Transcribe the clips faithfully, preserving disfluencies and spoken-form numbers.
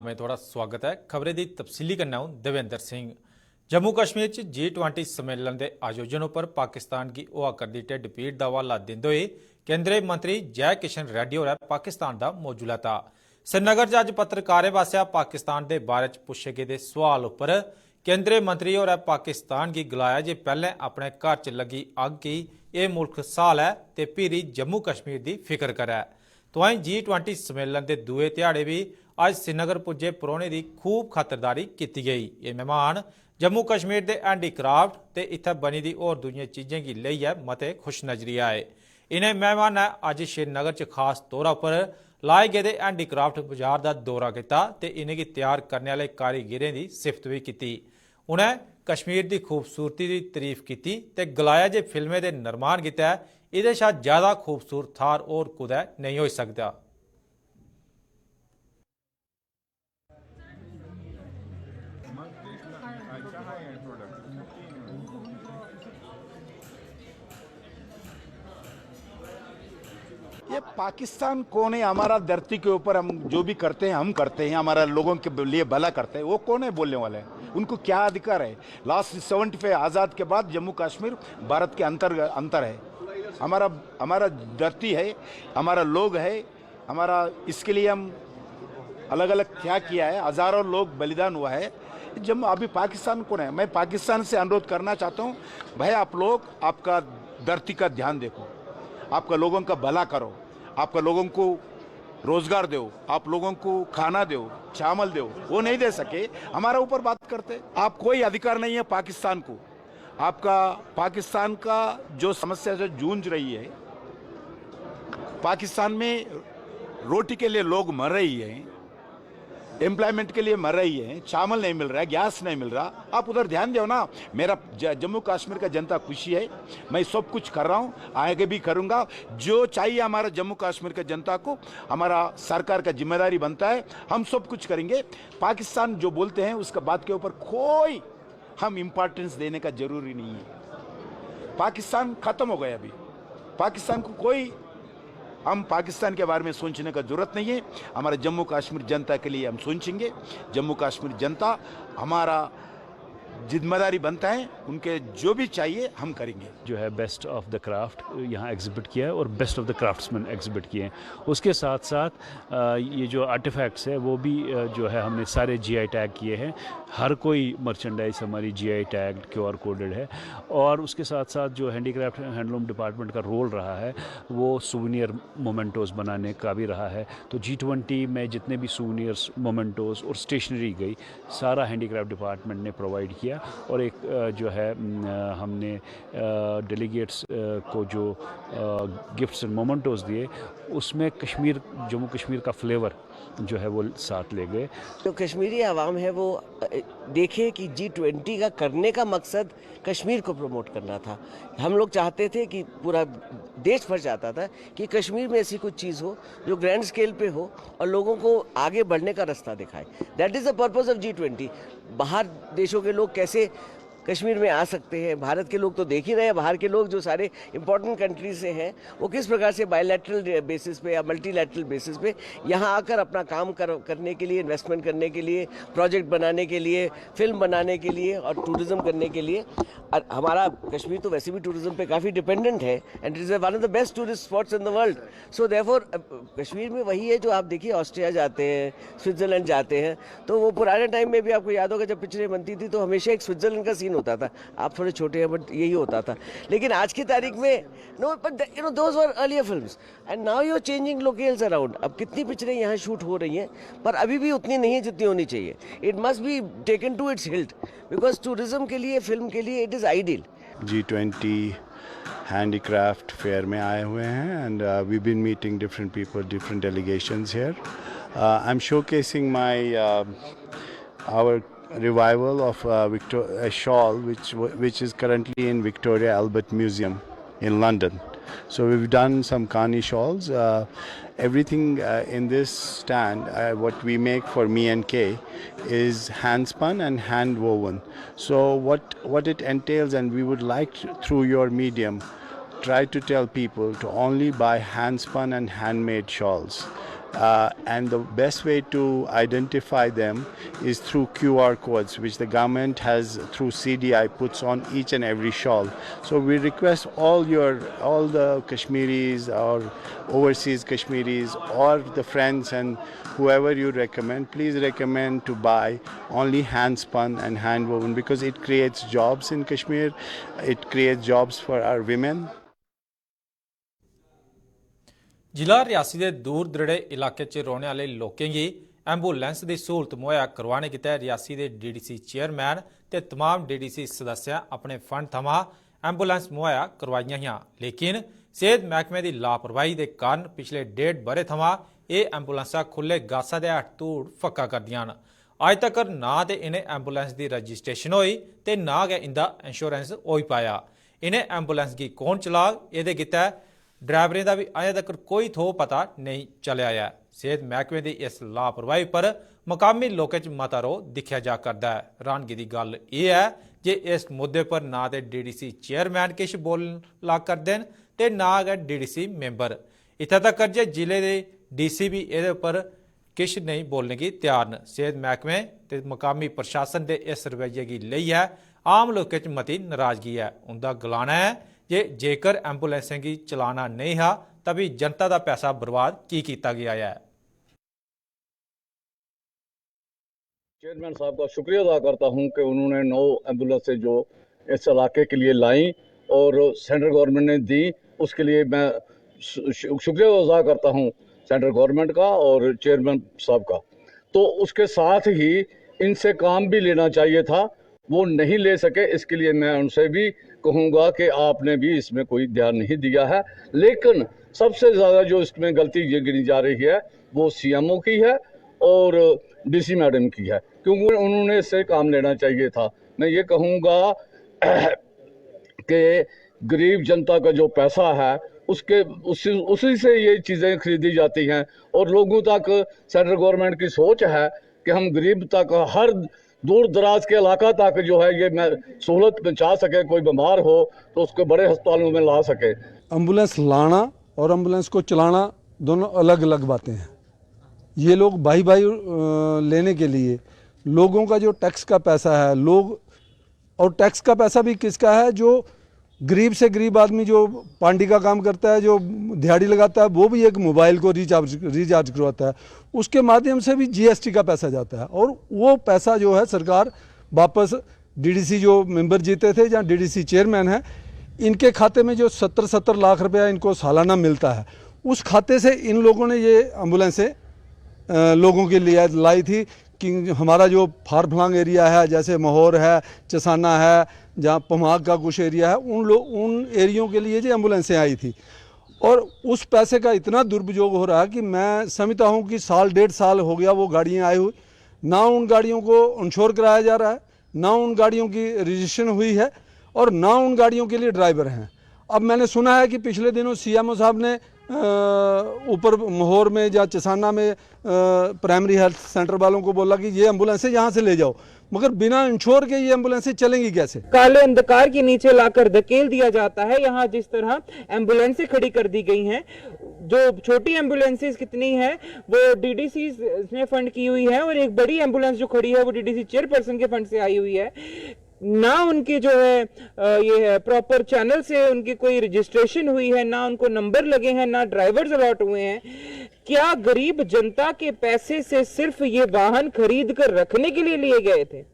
में थुआढ़ा स्वागत ऐ। खबरें दी तफसीली कन्नै अ'ऊं देवेंद्र सिंह। जम्मू कश्मीर च जी ट्वेंटी सम्मेलन दे आयोजन उप्पर पाकिस्तान गी होआ करदी ढिड्ड पीड़ दा हवाला दिंदे होई केंद्रीय मंत्री जय किशन रेड्डी होरें पाकिस्तान दा मौजू लैता। श्रीनगर च अज्ज पत्रकारें पासेआ पाकिस्तान दे बारे च पुच्छे गेदे सुआल उप्पर केंद्रीय मंत्री होरें पाकिस्तान गी गलाया जे पैह्लें अपने घर च लग्गी अग्ग गी एह् मुल्ख स्हालै ते भिरी जम्मू कश्मीर दी फिकर करै। तोआईं जी ट्वेंटी सम्मेलन दे दूए ध्याड़े बी अज्ज श्रीनगर पुज्जे परौह्ने दी खूब खातरदारी कीती गेई। एह् मैह्मान जम्मू कश्मीर दे हैंडीक्राफ्ट ते इत्थै बनी दी होर दूइयें चीजें गी लेइयै मते खुश नजरी आए। इ'नें मैह्मानें अज्ज श्रीनगर च खास तौरा पर लाए गेदे हैंडीक्राफ्ट बजार दा दौरा कीता ते इ'नेंगी त्यार करने आह्ले कारीगरें दी सिफ्त बी कीती। उ'नें कश्मीर दी खूबसूरती दी तरीफ कीती ते गलाया जे फिल्में दे निर्माण गितै एह्दे शा ज्यादा खूबसूरत थाह्र होर कुतै नेईं होई सकदा। ये पाकिस्तान कौन है? हमारा धरती के ऊपर हम जो भी करते हैं, हम करते हैं, हमारा लोगों के लिए भला करते हैं, वो कौन है बोलने वाले हैं? उनको क्या अधिकार है? लास्ट सेवेंटी फाइव आज़ाद के बाद जम्मू कश्मीर भारत के अंतर अंतर है। हमारा हमारा धरती है, हमारा लोग है, हमारा इसके लिए हम अलग अलग क्या किया है, हजारों लोग बलिदान हुआ है। जम्मू अभी पाकिस्तान कौन है? मैं पाकिस्तान से अनुरोध करना चाहता हूँ, भाई आप लोग आपका धरती का ध्यान देखो, आपका लोगों का भला करो, आपका लोगों को रोजगार दो, आप लोगों को खाना दो, चावल दो, वो नहीं दे सके, हमारा ऊपर बात करते। आप कोई अधिकार नहीं है पाकिस्तान को। आपका पाकिस्तान का जो समस्या से जूझ रही है, पाकिस्तान में रोटी के लिए लोग मर रही है, एम्प्लॉयमेंट के लिए मर रही है, चावल नहीं मिल रहा है, गैस नहीं मिल रहा, आप उधर ध्यान दो ना। मेरा ज- जम्मू कश्मीर का जनता खुशी है, मैं सब कुछ कर रहा हूँ, आगे भी करूँगा। जो चाहिए हमारा जम्मू कश्मीर का जनता को, हमारा सरकार का जिम्मेदारी बनता है, हम सब कुछ करेंगे। पाकिस्तान जो बोलते हैं उसका बात के ऊपर कोई हम इम्पोर्टेंस देने का जरूरी नहीं है। पाकिस्तान खत्म हो गया अभी। पाकिस्तान को कोई हम पाकिस्तान के बारे में सोचने का जरूरत नहीं है। हमारे जम्मू कश्मीर जनता के लिए हम सोचेंगे। जम्मू कश्मीर जनता हमारा जिम्मेदारी बनता है, उनके जो भी चाहिए हम करेंगे। जो है बेस्ट ऑफ द क्राफ्ट यहाँ एग्जिबिट किया है और best of the craftsman exhibit किए हैं। उसके साथ साथ अ, ये जो आर्टिफैक्ट्स है वो भी अ, जो है हमने सारे जीआई टैग किए हैं। हर कोई मर्चेंडाइज हमारी जीआई टैग, क्यूआर कोडेड है। और उसके साथ साथ जो हैंडीक्राफ्ट हैंडलूम डिपार्टमेंट का रोल रहा है वो सुवेनियर मोमेंटोज बनाने का भी रहा है। तो जी ट्वेंटी में जितने भी सुवेनियर्स, मोमेंटोज और स्टेशनरी गई, सारा हैंडीक्राफ्ट डिपार्टमेंट ने प्रोवाइड किया। और एक अ, जो है न, हमने डेलीगेट्स को जो गिफ्ट्स एंड मोमेंटोज दिए, उसमें कश्मीर, जम्मू कश्मीर का फ्लेवर जो है वो साथ ले गए। जो कश्मीरी आवाम है वो अ, देखे कि जी ट्वेंटी का करने का मकसद कश्मीर को प्रमोट करना था। हम लोग चाहते थे कि पूरा देश भर चाहता था कि कश्मीर में ऐसी कुछ चीज़ हो जो ग्रैंड स्केल पे हो और लोगों को आगे बढ़ने का रास्ता दिखाए। That is the purpose of G twenty। बाहर देशों के लोग कैसे कश्मीर में आ सकते हैं। भारत के लोग तो देख ही रहे हैं, बाहर के लोग जो सारे इंपॉर्टेंट कंट्रीज से हैं, वो किस प्रकार से बायलैटरल बेसिस पे या मल्टीलैटरल बेसिस पे यहाँ आकर अपना काम कर, करने के लिए, इन्वेस्टमेंट करने के लिए, प्रोजेक्ट बनाने के लिए, फिल्म बनाने के लिए और टूरिज्म करने के लिए। और हमारा कश्मीर तो वैसे भी टूरिज्म पे काफ़ी डिपेंडेंट है, and it is one of the best tourist spots in the world। So therefore Kashmir में वही है जो आप देखिए, ऑस्ट्रिया जाते हैं, स्विट्ज़रलैंड जाते हैं, तो वो पुराने टाइम में भी आपको याद होगा, जब पिक्चरें बनती थी तो हमेशा एक स्विट्ज़रलैंड का सीन होता था। आप थोड़े छोटे हैं, बट यही होता था। लेकिन आज की तारीख में, no, but you know, those were earlier films and now you are changing locales around। अब कितनी पिक्चरें यहाँ शूट हो रही हैं, पर अभी भी उतनी नहीं है जितनी होनी चाहिए। It must be taken to its hilt, because tourism के लिए, फिल्म के लिए it is ideal। G twenty handicraft fair में आए हुए हैं, and uh, we've been meeting different people, different delegations here. Uh, I'm showcasing my uh, our revival of uh, Victor- a shawl which w- which is currently in Victoria Albert Museum in London. So we've done some Kani shawls. Uh, everything uh, in this stand, uh, what we make for me and Kay, is hand spun and hand woven. So what what it entails, and we would like to, through your medium, try to tell people to only buy hand spun and handmade shawls. Uh, and the best way to identify them is through Q R codes, which the government has through C D I puts on each and every shawl. So we request all your, all the Kashmiris or overseas Kashmiris or the friends and whoever you recommend, please recommend to buy only hand spun and hand woven, because it creates jobs in Kashmir, it creates jobs for our women. जिला रियासी दे दूर दरेड़े इलाके च रौहने आह्ले लोकें गी ambulance दी स्हूलत मुहैया करोआने गितै रियासी दे डीडीसी चेयरमैन ते तमाम डीडीसी सदस्यें अपने फंड थमां एम्बुलेंस मुहैया करोआइयां हियां, लेकिन सेहत मैह्कमे दी लापरवाही दे कारण पिछले डेढ़ ब'रे थमां एह् एम्बुलेंसां खु'ल्ले गासा दे हेठ धूड़ फक्का करदियां न। अज्ज तगर ना ते इ'नें एम्बुलेंस दी रजिस्ट्रेशन होई ते ना गै इंदा इंश्योरेंस होई पाया। इ'नें एम्बुलेंस गी कौन चलाग, एह्दे गितै ड्राइवरें दा बी अजें तगर कोई थोह् पता नेईं चलेआ ऐ। सेह्त मैह्कमे दी इस लापरवाही पर मकामी लोकें च मता रोह् दिक्खेआ जा करदा ऐ। र्हानगी दी गल्ल एह् ऐ जे इस मुद्दे पर ना ते डीडीसी चेयरमैन किश बोला करदे न ते ना गै डीडीसी मैंबर। इत्थै तगर जे जिले दे डीसी बी एह्दे पर किश नेईं बोलने गी त्यार न। सेह्त मैह्कमे ते मकामी प्रशासन दे इस रवैये गी लेइयै आम लोकें च मती नराजगी ऐ। उंदा गलाना ऐ जे जेकर एम्बुलेंसें गी चलाना नेईं हा तां फ्ही जनता दा पैसा बर्बाद की कीता गेआ ऐ। चेयरमैन साहब का शुक्रिया अदा करता हूं कि उन्होंने नौ एम्बुलेंसें जो इस इलाके के लिए लाई और सेंट्रल गवर्नमेंट ने दी, उसके लिए मैं शु- शु- शुक्रिया अदा करता हूं सेंट्रल गवर्नमेंट का और चेयरमैन साहब का। तो उसके साथ ही इनसे काम भी लेना चाहिए था, वो नहीं ले सके। इसके लिए मैं उनसे भी कहूँगा कि आपने भी इसमें कोई ध्यान नहीं दिया है। लेकिन सबसे ज़्यादा जो इसमें गलती ये गिनी जा रही है वो सीएमओ की है और डीसी मैडम की है, क्योंकि उन्होंने इससे काम लेना चाहिए था। मैं ये कहूँगा कि गरीब जनता का जो पैसा है उसके उसी उसी से ये चीज़ें खरीदी जाती हैं और लोगों तक सेंट्रल गवर्नमेंट की सोच है कि हम गरीब तक हर दूर दराज के इलाका तक जो है ये मैं सहूलत पहुंचा सके, कोई बीमार हो तो उसको बड़े अस्पतालों में ला सके। एम्बुलेंस लाना और एम्बुलेंस को चलाना दोनों अलग अलग बातें हैं। ये लोग भाई भाई लेने के लिए लोगों का जो टैक्स का पैसा है, लोग और टैक्स का पैसा भी किसका है? जो गरीब से गरीब आदमी जो पांडी का काम करता है, जो दिहाड़ी लगाता है, वो भी एक मोबाइल को रिचार्ज रिचार्ज करवाता है, उसके माध्यम से भी जीएसटी का पैसा जाता है और वो पैसा जो है सरकार वापस डीडीसी जो मेंबर जीते थे या डीडीसी चेयरमैन है, इनके खाते में जो सत्तर सत्तर लाख रुपया इनको सालाना मिलता है, उस खाते से इन लोगों ने ये एम्बुलेंसें लोगों के लिए लाई थी कि हमारा जो फारफलांग एरिया है, जैसे महोर है, चसाना है, जहाँ पमाग का कुछ एरिया है, उन लोग उन एरियो के लिए जो एम्बुलेंसें आई थी और उस पैसे का इतना दुरुपयोग हो रहा है कि मैं समझता हूँ कि साल डेढ़ साल हो गया वो गाड़ियाँ आई हुई, ना उन गाड़ियों को इंश्योर कराया जा रहा है, ना उन गाड़ियों की रजिस्ट्रेशन हुई है और ना उन गाड़ियों के लिए ड्राइवर हैं। अब मैंने सुना है कि पिछले दिनों सीएमओ साहब ने ऊपर महोर में या चसाना में प्राइमरी हेल्थ सेंटर वालों को बोला कि ये एम्बुलेंसें यहाँ से ले जाओ, मगर बिना इंश्योर के ये एम्बुलेंसें चलेंगी कैसे? काले अंधकार के नीचे लाकर धकेल दिया जाता है। यहाँ जिस तरह एम्बुलेंसें खड़ी कर दी गई हैं, जो छोटी एम्बुलेंसेस कितनी है वो डीडीसी ने फंड की हुई है और एक बड़ी एम्बुलेंस जो खड़ी है वो डीडीसी चेयरपर्सन के फंड से आई हुई है। ना उनके जो है ये है प्रॉपर चैनल से उनकी कोई रजिस्ट्रेशन हुई है, ना उनको नंबर लगे हैं, ना ड्राइवर्स अलॉट हुए हैं। क्या गरीब जनता के पैसे से सिर्फ ये वाहन खरीद कर रखने के लिए लिए गए थे?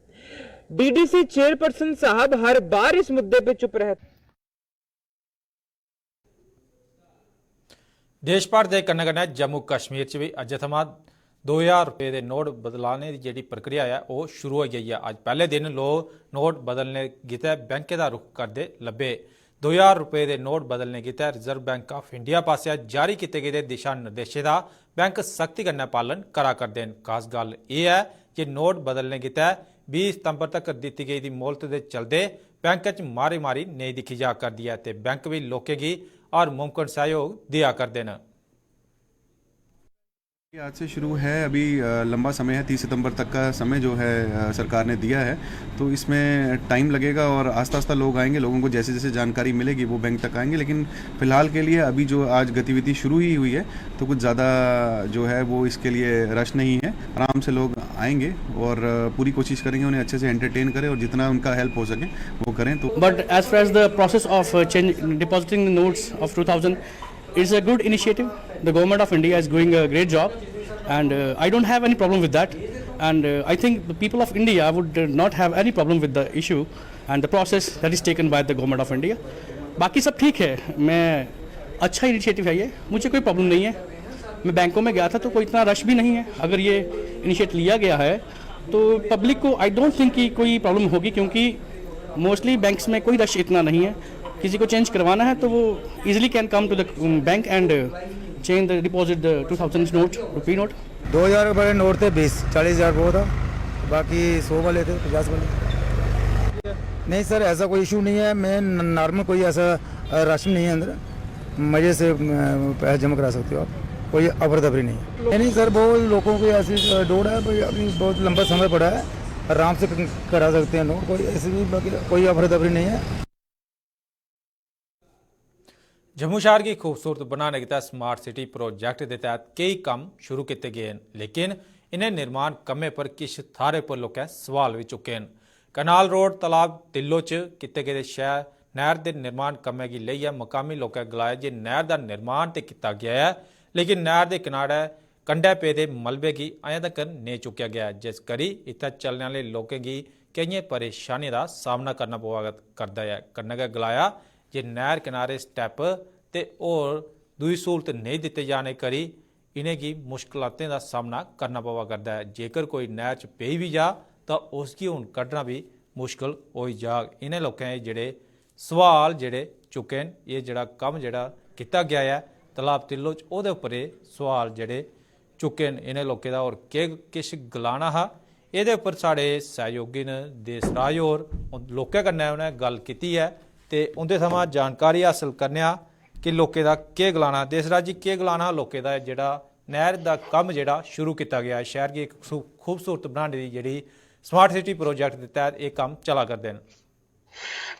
डीडीसी चेयरपर्सन साहब हर बार इस मुद्दे पे चुप रहते। देश भर दे कन्नै कन्नै जम्मू कश्मीर च बी अज्जै थमां दो ज्हार रपेऽ दे नोट बदलाने दी जेह्ड़ी प्रक्रिया ऐ ओह् शुरू होई गेई ऐ। अज्ज पैह्ले दिन लोक नोट बदलने गितै बैंकें दा रुख करदे लब्भे। दो ज्हार रपेऽ दे नोट बदलने गितै रिजर्व बैंक आफ इंडिया पासेआ जारी कीते गेदे दिशा निर्देशें दा बैंक सख्ती कन्नै पालन करा करदे न। खास गल्ल एह् ऐ जे नोट बदलने गितै बीह् सितंबर तगर दित्ती गेदी मोह्लत दे चलदे बैंक च मारी मारी नेईं दिक्खी जा करदी ऐ ते बैंक बी लोकें गी हर मुमकन सैह्योग देआ करदे न। आज से शुरू है। अभी अ, लंबा समय है, तीस सितंबर तक का समय जो है अ, सरकार ने दिया है, तो इसमें टाइम लगेगा और आस्ता आस्ता लोग आएंगे। लोगों को जैसे जैसे जानकारी मिलेगी, वो बैंक तक आएंगे। लेकिन फिलहाल के लिए अभी जो आज गतिविधि शुरू ही हुई है, तो कुछ ज़्यादा जो है वो इसके लिए रश नहीं है। आराम से लोग आएंगे और अ, पूरी कोशिश करेंगे उन्हें अच्छे से एंटरटेन करें और जितना उनका हेल्प हो सके वो करें। तो But as far as the process of uh, change, depositing the notes of two thousand, it's a good initiative. The government of India is doing a great job, and uh, I don't have any problem with that. And uh, I think the people of India would uh, not have any problem with the issue and the process that is taken by the government of India. बाकी सब ठीक है, मैं अच्छा initiative है ये, मुझे कोई प्रॉब्लम नहीं है। मैं बैंकों में गया था तो कोई इतना रश भी नहीं है। अगर ये इनिशिएटिव लिया गया है तो पब्लिक को, आई डोंट थिंक कि कोई प्रॉब्लम होगी, क्योंकि मोस्टली बैंक्स में कोई रश इतना नहीं है। किसी को चेंज करवाना है तो वो easily can come to the bank and change the deposit the two thousand note, rupee note. दो हज़ार वाले नोट थे, बीस चालीस हज़ार बहुत था, बाकी सौ वाले थे, पचास वाले। नहीं सर, ऐसा कोई इशू नहीं है। मैं नॉर्मल कोई ऐसा रश नहीं है अंदर, मज़े से पैसे जमा करा सकते हो आप, कोई अफरा तफरी नहीं है। नहीं सर, बहुत लोगों को ऐसी डोड़ है, भाई अभी बहुत लंबा समय पड़ा है, आराम से करा सकते हैं नोट, कोई ऐसी भी कोई अफरा तफरी नहीं है। जम्मू शहर गी खूबसूरत बनाने गितै स्मार्ट सिटी प्रोजेक्ट दे तैह्त केई कम्म शुरू कीते गे न, लेकिन इ'नें निर्माण कम्में पर किश थाह्रें पर लोकें सवाल बी चुक्के न। कनाल रोड तलाब तिल्लो च कीते गेदे शैह्र नैह्र दे निर्माण कम्मै गी लेइयै मकामी लोकें गलाया जे नैह्र दा निर्माण ते कीता गेआ ऐ, लेकिन नैह्र दे कनारै कंढै पेदे मलबे गी अजें तगर नेईं चुक्केआ गेआ ऐ, जिस करी इत्थै चलने आह्ले लोकें गी केइयें परेशानियें दा सामना करना पवा करदा ऐ। कन्नै गै गलाया जे नैह्र कनारे स्टैप ते होर दूई स्हूलत नेईं दित्ते जाने करी इ'नेंगी मुश्कलातें दा सामना करना पवा करदा ऐ। जेकर कोई नैह्र च पेई बी जा तां उसगी हून कड्ढना बी मुश्कल होई जाग। इ'नें लोकें एह् जेह्ड़े सवाल जेह्ड़े चुक्के न, एह् जेह्ड़ा कम्म जेह्ड़ा कीता गेआ ऐ तलाब तिल्लो च, ओह्दे उप्पर एह् सवाल जेह्ड़े चुक्के न इ'नें लोकें दा। होर केह् किश गलाना हा एह्दे उप्पर साढ़े सैहयोगी न देसराज होर, उन-, लोकें कन्नै उ'नें गल्ल कीती ऐ ते उं'दे थमां जानकारी हासल करने आं कि लोकें दा केह् गलाना। देसराज जी, केह् गलाना लोकें दा, जेह्ड़ा नैह्र दा कम्म जेह्ड़ा शुरू कीता गेआ ऐ, शैह्र गी इक खू-, खूबसूरत बनाने दी जेह्ड़ी स्मार्ट सिटी प्रोजेक्ट दे तैह्त एह् कम्म चला करदे न?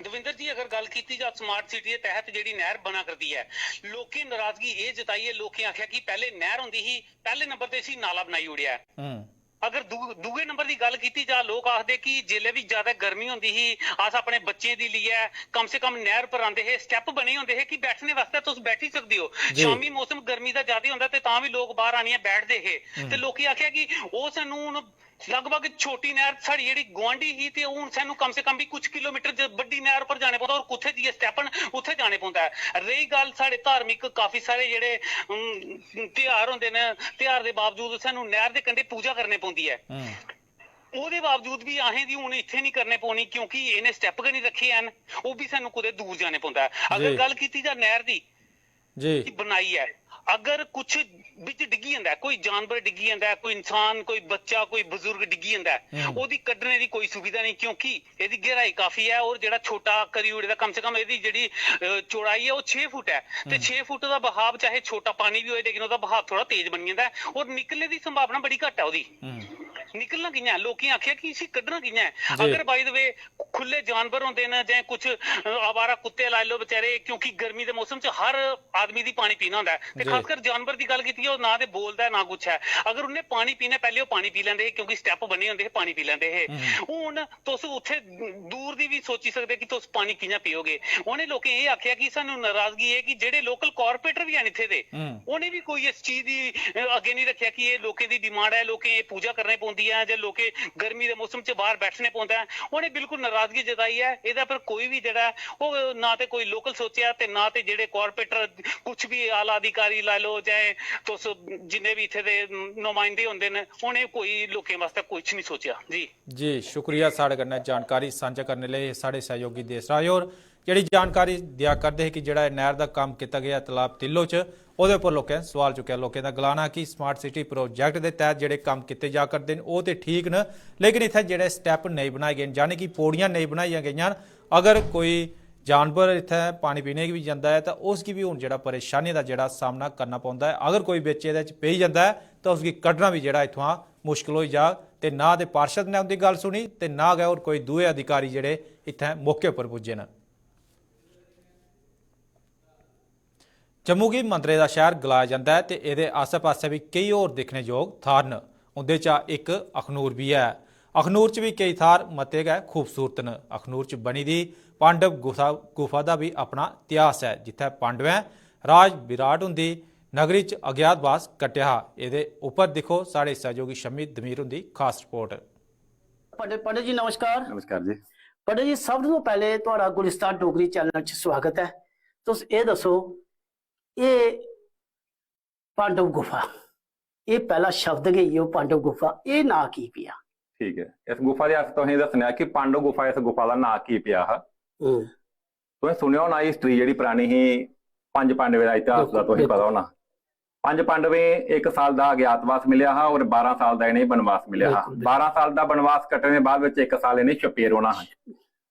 दविंदर जी, अगर गल्ल कीती जा स्मार्ट सिटी दे तैह्त जेह्ड़ी नैह्र बना करदी ऐ, लोकें नाराजगी एह् जताई ऐ, लोकें आखेआ कि पैह्ले नैह्र होंदी ही, पैह्ले नंबर ते इसी नाला बनाई ओड़ेआ ऐ। हम्म। अगर दू- दूए नंबर दी गल्ल कीती जा, लोक आखदे कि जेल्लै बी ज्यादा गर्मी होंदी ही, अस अपने बच्चें दी लेइयै कम से कम नैह्र पर आंदे हे, स्टैप बने होंदे हे कि बैठने वास्तै तुस बैठी सकदे ओ। जी। शामी मौसम गर्मी दा ज्यादा होंदा ते तां बी लोक बाहर आनियै बैठदे हे। ते लोकें आखेआ कि ओह् सानू हून लगभग छोटी नैह्र साढ़ी जेह्ड़ी गुआंढी ही ते हून सानू कम से कम बी कुछ किलोमीटर ज-, बड्डी नैह्र पर जाने पौंदा, और कुत्थै जाइयै स्टैप न, उत्थै जाने पौंदा ऐ। रेही गल्ल साढ़े धार्मिक, काफी सारे जेह्ड़े, उम, त्यहार होंदे न, त्यहार दे बावजूद सानू नैह्र दे कंढे पूजा करने पौंदी ऐ। हम्म। ओह्दे बावजूद बी असें दी हून इत्थै निं करने पौनी, क्योंकि इ'नें स्टैप गै निं रक्खे हैन। ओह् बी सानू कुतै दूर जाने पौंदा ऐ। अगर जी। गल्ल कीती जा नैह्र दी, जी। बनाई ऐ, अगर कुछ बिच डिग्गी जंदा ऐ, कोई जानवर डिग्गी जंदा ऐ, कोई इंसान, कोई बच्चा, कोई बजुर्ग डिग्गी जंदा ऐ, हम्म। ओह्दी कड्ढने दी कोई सुविधा नेईं, क्योंकि एह्दी गैह्राई काफी ऐ और जेह्ड़ा छोटा करी ओड़े दा, कम से कम एह्दी जेह्ड़ी, अ, चौड़ाई ऐ, ओह् छे फुट ऐ। ते छे फुट दा बहाव, चाहे छोटा पानी बी होए, लेकिन ओह्दा बहाव थोह्ड़ा तेज बनी जंदा ऐ और निकलने दी संभावना बड़ी घट्ट ऐ ओह्दी। हम्म। निकलना कि'यां ऐ? लोकें आखेआ कि इसी कड्ढना कि'यां ऐ? जी। अगर, by the way, खु'ल्ले जानवर होंदे न, जां कुछ, अ, आवारा कुत्ते लाई लैओ बेचारे, क्योंकि गर्मी दे मौसम च हर आदमी दी पानी पीना होंदा ऐ। ते जी। खासकर जानवर दी गल्ल कीती जा, ओह् ना ते बोलदा ऐ, ना कुछ ऐ। अगर उ'न्नै पानी पीना, पैह्लें ओह् पानी पी लैंदे हे, क्योंकि स्टैप बने होंदे हे, पानी पी लैंदे हे। हून तुस उत्थै दूर दी बी सोची सकदे कि तुस पानी कि'यां पीओगे। उ'नें लोकें एह् आखेआ कि सानूं नाराजगी ऐ कि जेह्ड़े लोकल कारपोरेटर बी हैन इत्थै दे, हम्म। उ'नें बी कोई इस चीज दी, अ, अग्गें निं रक्खेआ कि एह् लोकें दी डिमांड ऐ, लोकें एह् पूजा करने पौंदी ऐ, जां लोकें गर्मी दे मौसम च बाह्र बैठने पौंदा ऐ। उ'नें बिल्कुल नाराजगी जताई ऐ। एह्दे पर कोई बी जेह्ड़ा ऐ, ओह् ना ते कोई लोकल सोचेआ ते ना ते जेह्ड़े कारपोरेटर, कुछ बी आला अधिकारी लाई लैओ, चाहे तुस जिन्ने बी इत्थै दे नुमाइंदे होंदे न, उ'नें कोई लोकें बास्तै कुछ निं सोचेआ। जी। जी, शुक्रिया साढ़े कन्नै जानकारी सांझा करने लेई साढ़े सैहयोगी देसराज होर, जेह्ड़ी जानकारी देआ करदे हे कि जेह्ड़ा एह् नैह्र दा कम्म कीता गेआ तलाब तिल्लो च, ओह्दे उप्पर लोकें सोआल चुक्केआ। लोकें दा गलाना कि स्मार्ट सिटी प्रोजेक्ट दे तैह्त जेह्ड़े कम्म कीते जा करदे न, ओह् ते ठीक न, लेकिन इत्थै जेह्ड़े स्टैप नेईं बनाए गे न, यानी कि पौड़ियां नेईं बनाइयां गेइयां न। अगर कोई जानवर इत्थै पानी पीने गी बी जंदा ऐ, तां उसगी बी हून जेह्ड़ा परेशानी दा जेह्ड़ा सामना करना पौंदा ऐ। अगर कोई बिच एह्दे च पेई जंदा ऐ, तां उसगी कड्ढना बी जेह्ड़ा इत्थुआं मुश्कल होई जाग। ते ना ते पार्षद ने उं'दी गल्ल सुनी, ते ना गै होर कोई दूए अधिकारी जेह्ड़े इत्थै मौके उप्पर पुज्जे न। जम्मू गी मंदरें दा शैह्र गलाया जंदा ऐ, ते एह्दे आस्सै-पास्सै बी केई होर दिक्खने जोग थाह्र न। उं'दे चा इक अखनूर बी ऐ। अखनूर च बी केई थाह्र मते गै खूबसूरत न। अखनूर च बनी दी पांडव गुफा, गुफा दा बी अपना इतिहास ऐ, जित्थै पांडवें राज विराट हुंदी नगरी च अज्ञातवास कट्टेआ हा। एह्दे उप्पर दिक्खो साढ़े सैह्योगी शम्मी दमीर हुंदी खास रिपोर्ट। पंडित पंडित जी, नमस्कार। नमस्कार जी। पंडित जी, सब तों पैह्ले थुआढ़ा गुलिस्तान डोगरी चैनल च स्वागत ऐ। तुस एह् दस्सो, एह् पांडव गुफा, एह् पैह्ला शब्द गै इ'यो पांडव गुफा, एह् नांऽ की पेआ? ठीक ऐ, इस गुफा दे अस तुसेंगी दस्सने आं कि पांडव गुफा, इस गुफा दा नांऽ की पेआ हा। हम्म, तुसें सुनेआ होना, हिस्ट्री जेह्ड़ी परानी ही, पंज पांडवें दा इतिहास दा बिल्कुल, तुसेंगी पता बिल्कुल। होना। पंज पांडवें इक साल दा अज्ञातवास मिलेआ हा और बारां साल दा इ'नेंगी वनवास मिलेआ हा। बिल्कुल, बिल्कुल। बारां साल दा वनवास कट्टने दे बाद बिच इक साल इ'नें छप्पियै रौह्ना हा,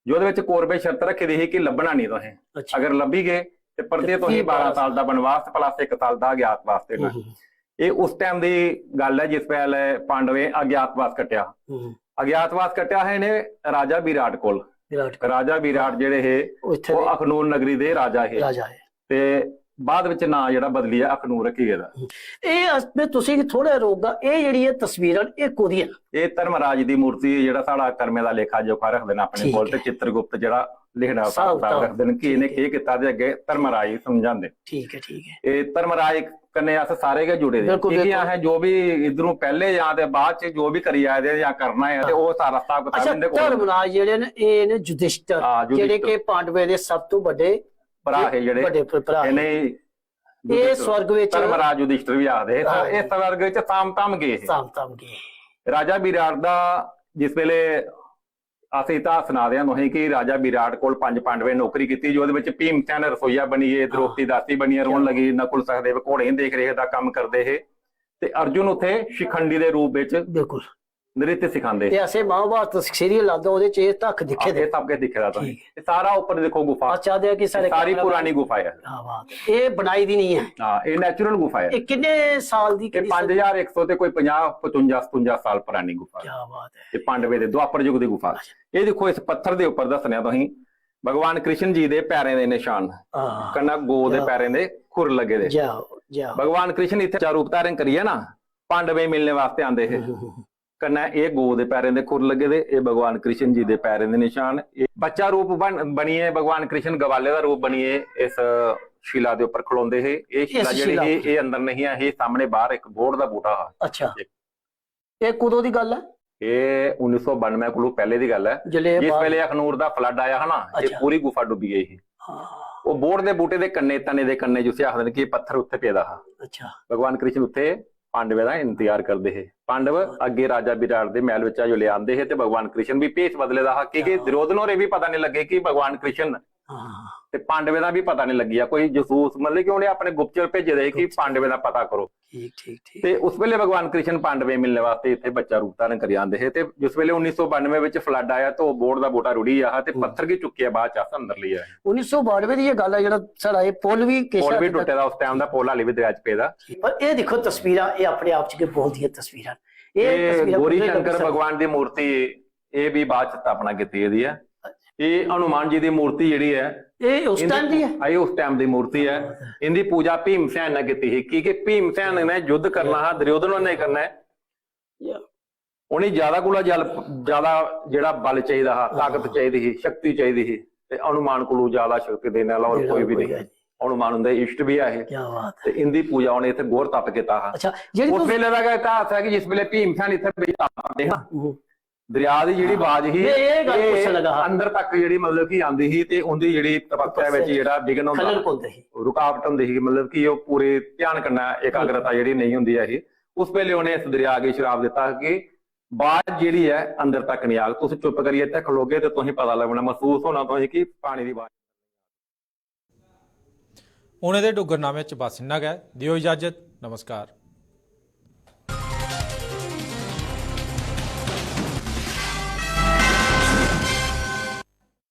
जेह्दे बिच कौरवें शर्त रक्खी दी ही कि लब्भना निं तुसें। अच्छा। अगर लब्भी गे ते परतियै ते तुसेंगी फ्ही बारां बारां साल दा वनवास प्लस इक साल दा अज्ञातवास देना। हम्म, एह् उस टाइम दी गल्ल ऐ जिस बेल्लै पांडवें अज्ञातवास कट्टेआ। हम्म, अज्ञातवास कट्टेआ हा इ'नें राजा विराट कोल। विराट कोहली। राजा विराट जेह्ड़े हे, ओह् इत्थै ओह् दे अखनूर नगरी दे राजा हे। राजा हे। ते बाद बिच नांऽ जेह्ड़ा बदलियै अखनूर रक्खी गेदा। एह् अस, में तुसेंगी थोह्ड़ा रोकगा, एह् जेह्ड़ी एह् तस्वीरां न, एह् कोह्दियां न? एह् धर्मराज दी मूर्ति, जेह्ड़ा साढ़ा कर्मे दा लेखा जोखा रखदे न अपने ठीक कोल, ते ऐ। चित्रगुप्त जेह्ड़ा लिखना स्हाब कताब कताब। रखदे न कि इ'नें ठीक ऐ। केह् कीता ते अग्गें धर्मराज गी समझांदे। ठीक ऐ, ठीक ऐ। एह् धर्मराज कन्नै अस सारे गै जुड़े दे, बिल्कुल, की के बिल्कुल। असें जो बी इद्धरों पैह्ले जां ते बाद च जो बी करी आए दे जां करना ऐ, ते हां। ओह् सारा स्हाब कताब अच्छा, इं'दे कोल। धर्मराज जेह्ड़े न, एह् न युधिष्ठर, हां, जेह्ड़े युधिष्ठर। कि पांडवें दे सब तों बड्डे भ्राऽ हे जेह्ड़े, बड्डे भ्राऽ हे। इ'नेंगी एह् युधिष्ठर, स्वर्ग बिच धर्मराज युधिष्ठर बी आखदे हे। हां। एह् स्वर्ग बिच साम धाम गे हे। साम धाम गे। राजा विराट दा जिस बेले अस इतिहास सना दे आं तुसें कि राजा विराट कोल पंज पांडवें नौकरी कीती, जेह्दे बिच भीमसेन रसोईया बनियै, द्रौपदी दासी बनियै रौह्न लगी, नकुल सहदेव घोड़ें दी देख रेख दा कम्म करदे हे, ते अर्जुन उत्थै शिखंडी दे रूप बिच बिल्कुल। नृत्य सिखांदे ते हे। असें महाभारत सीरियल लादा, ओह्दे च एह् तक दिक्खे आह, दे। एह् सब किश दिक्खे दा तुसें। ठीक। एह् सारा उप्पर दिक्खो गुफा, अच्छा, दे कि साढ़े सारी कैमरा पुरानी गुफा ऐ। क्या बात है। एह् बनाई दी नहीं है। हां, एह् नेचुरल गुफा ऐ। एह् किन्ने साल दी, एह् किन्नी पंज ज्हार इक सौ ते कोई पंजाह्, पचुंजा, सतुंजा साल पुरानी गुफा ऐ। क्या बात है। एह् पांडवें दे द्वापर युग दी गुफा। एह् दिक्खो, इस पत्थर दे उप्पर दस्सने आं तुसें भगवान कृष्ण जी दे पैरें दे निशान, हां। कन्नै गौ दे क्या पैरें दे खुर लग्गे दे। जाओ, जाओ। भगवान कृष्ण इत्थै बच्चा रूप धारण करियै ना पांडवें गी मिलने वास्तै आंदे हे। हम्म, हम्म, हम्म। कन्नै एह् गौ दे पैरें दे खुर लग्गे दे, एह् भगवान कृष्ण जी दे पैरें दे निशान। एह् बच्चा रूप बन बनियै भगवान कृष्ण गवाले दा रूप बनियै इस शिला दे उप्पर खड़ोंदे हे। एह् शिला इस जेह्ड़ी शिला ही, उप्पर। एह् अंदर नहीं ऐ ही, सामने बाहर इक बोड़ दा बूह्टा हा। अच्छा। एह् कुदों दी गल्ल ऐ? एह् उन्नी सौ बानुऐ कोलू पैह्ले दी गल्ल ऐ। जिसलै एह् जिस बाहर बेले अखनूर दा फ्लड आया हा ना, एह् अच्छा। पूरी गुफा डुब्बी गेई ही। हां। ओह् बोड़ दे बूह्टे दे कन्नै, तने दे कन्नै जिसी आखदे न कि पत्थर उत्थै पेदा हा। अच्छा। भगवान कृष्ण उत्थै पांडवें दा इंतजार करदे हे। पांडव अग्गें राजा विराट दे मैह्ल बिच्चा जिसलै आंदे हे ते भगवान कृष्ण बी भेष बदले दा हा, की के क्या? दुर्योधन होरें बी पता निं लग्गे कि भगवान कृष्ण न। हां। ते पांडवें दा बी पता निं लग्गेआ। कोई जसूस, मतलब कि उ'नें अपने गुप्तचर भेजे दे हे कि गुप्तचर। पांडवें दा पता करो। ठीक, ठीक, ठीक। ते उस बेले भगवान कृष्ण पांडवें गी मिलने वास्तै इत्थै बच्चा रूप धारण करी आंदे हे। ते जिस बेले उन्नी सौ बानुऐ बिच फ्लड आया, ते ओह् बोड़ दा बूह्टा रुढ़ी गेआ हा, ते हम्म। पत्थर गी चुक्कियै बाद च अस अंदर लेई आए। उन्नी सौ बानुऐ दी एह् गल्ल ऐ, जेह्ड़ा साढ़ा एह् पुल बी किश पुल बी हद तक टुट्टे दा उस टाइम दा, पुल हाली बी दरिया च पेदा। पर एह् दिक्खो तस्वीरां, एह् अपने आप च गै बोलदियां तस्वीरां न। एह् एह् तस्वीरां गौरी कुदरत शंकर दी भगवान दी मूर्ति, एह् बी बाद च स्थापना कीती गेदी ऐ। एह् हनुमान जी दी मूर्ति जेह्ड़ी ऐ, एह् उस इंदी टाइम दी ऐ? एह् उस टाइम दी मूर्ति ऐ। इंदी पूजा भीमसेन ने कीती ही, की के भीमसेन ने युद्ध करना हा दुर्योधन ने करना है। या। उ'नें ज्यादा कोला ज्यादा, ज्यादा जेह्ड़ा बल चाहिदा हा, ताकत चाहिदी ही, शक्ति चाहिदी ही, ते हनुमान कोलू ज्यादा शक्ति देने वाला होर कोई बी नहीं। हनुमान उंदे इष्ट बी ऐ हे। क्या बात ते है। इंदी पूजा उ'नें इत्थै घोर तप कीता हा। अच्छा, जेह्ड़ी उस तुस बेले दा गै इतिहास है कि जिस बेले भीमसेन इत्थै बेही तप करदे हे ना, हम्म। दरिया दी जेह्ड़ी आवाज ही, में एह् गल्ल एह् पुच्छन लगा हा। अंदर तक जेह्ड़ी, मतलब कि आंदी ही, ते उंदी जेह्ड़ी तपस्या तपस्या बिच जेह्ड़ा विघ्न होंदा खलल हा, पौंदे ही। रुकावट होंदी ही, मतलब कि ओह् पूरे ध्यान कन्नै एकाग्रता जेह्ड़ी नेईं होंदी ऐ ही। उस बेले उ'नें इस दरिया गी श्राप दित्ता कि बाज जेह्ड़ी ऐ अंदर तक निं आग, तुस चुप्प करियै इत्थै खलोगे ते तुसेंगी पता लगना, मसूस होना तुसेंगी कि पानी दी बाज। हून एह्दे डुग्गरनामे च बस इन्ना गै। देओ इजाजत। नमस्कार।